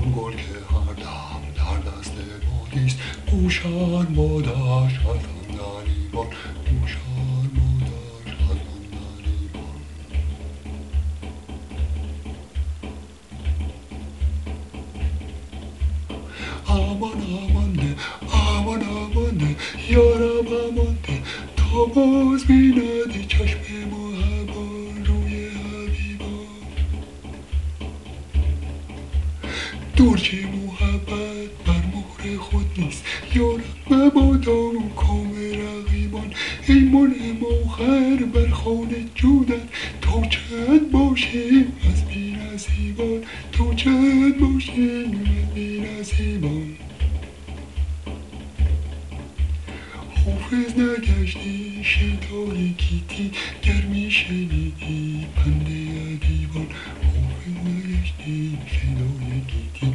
آن گل که هر دم در دست بادیست، گو شرم بادش از عندلیبان، گو شرم بادش از عندلیبان. امان امان ده، امان امان ده، یارب امان ده، تا باز بیند چشم محبان روی حبیبان. درج محبت بر مهر خود نیست، یارب مبادا کام رقیبان. ای منعم آخر بر خوان جودت، تا چند باشیم از بی نصیبان، تا چند باشیم از بی نصیبان. حافظ نگشتی شیدای گیتی، گر می شنیدی پند ادیبان. حافظ نگشتی شیدای گیتی،